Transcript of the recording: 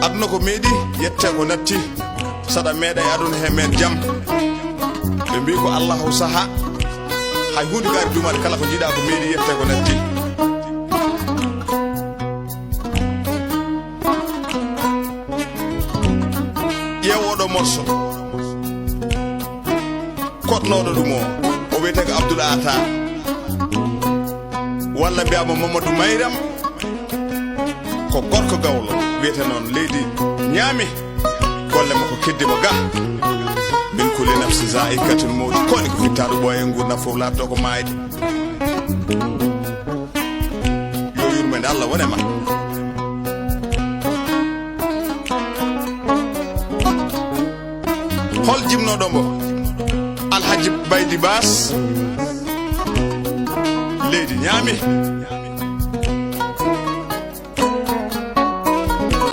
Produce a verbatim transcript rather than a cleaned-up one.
Aduna ko meeɗi, yette ko natti. Saɗa meeɗa e aduna he men jam. Ɓe mbii ko Allahu saha. Hay huunde gaari duumaade, kala ko njiɗa ko meeɗi, yette ko natti. Ƴeew oɗo morso. Koɗnooɗo ɗum o, o wiyetee ko Abdoul Atar, walla mbiyaama Mamadou Mayram, ko gorko gawlo, wiyetee noon leydi ñaami, golle makko keddi mo ga. Min kulli nafsin zaa'iqatul mawti, koni ko fittaaɗo ɓooya e nguurndam fof laatto ko maayde. Yo yurmeende Allah wone ma. Hol jibnoɗo mo? Alhaji Baydi Bas. Leydi ñaami.